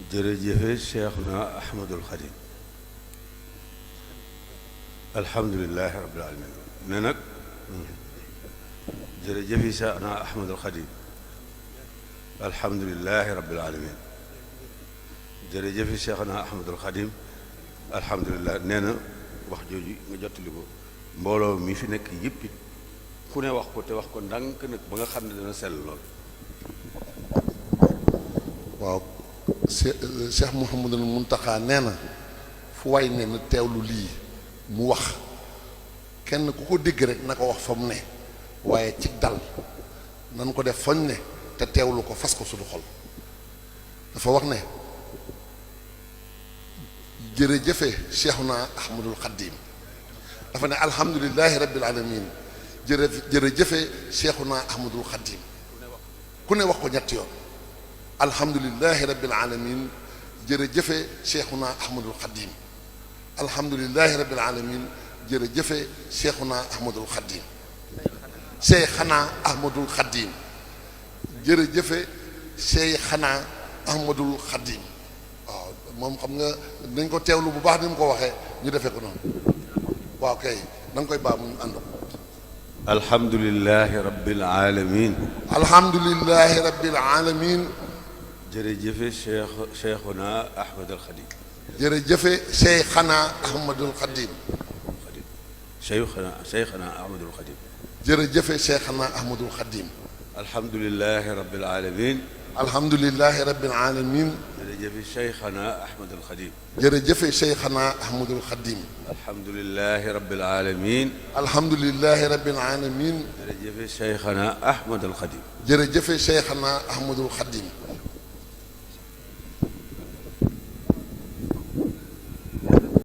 jërëjëfe Cheikhuna Ahmadul Xadim alhamdulilahi rabbil alamin ne nag jërëjëfe Cheikhuna Ahmadul Xadim alhamdulilahi rabbil alamin jërëjëfe Cheikhuna Ahmadul Xadim alhamdulilah nee na wax jooju nga jottali ko mbooloo mi fi nekk yëpp it ku ne wax ko te wax ko ndànk nag ba nga xam ne dana sell lool. waaw Cheikh Mouhamadul Muntaxa nee na fu waay ne na teewlu lii mu wax kenn ku ko dégg rek na ko wax fa mu ne waaye ci dal nan ko def fañ ne te teewlu ko fas ko suñu xol dafa wax ne jërëjëfe Cheikhuna Ahmadul Xadim dafa ne alhamdulilahi rabbil alamin jërëjëfe Cheikhuna Ahmadul Xadim ku ne wax ko ñetti yoon alhamdulilahi rabbil alamin jërëjëfe Cheikhuna Ahmadul Xadim alhamdulilahi rabbil alamin jërëjëfe Cheikhuna Ahmadul Xadim Cheikhana Ahmadul Xadim jërëjëfe Cheikhana Ahmadul Xadim waaw moom xam nga dañ ko teewlu bu baax ni mu ko waxee ñu defee ko noonu waaw kay da nga koy baax mu ànd alhamdulilahi rabbil alamin alhamdulilahi rabbil alamin jërëjëfe Cheikhuna Ahmadul Xadim jërëjëfe Cheikhana Ahmadul Xadim Cheikhana Ahmadul Xadim jërëjëfe Cheikhana Ahmadul Xadim alhamdulilahi rabbil alamin alhamdulilahi rabbil alamin jërëjëfe Cheikhana Ahmadul Xadim jërëjëfe Cheikhana Ahmadul Xadim alhamdulilahi rabbil alamin alhamdulilahi rabbil alamin jërëjëfe Cheikhana Ahmadul Xadim jërëjëfe Cheikhana Ahmadul Xadim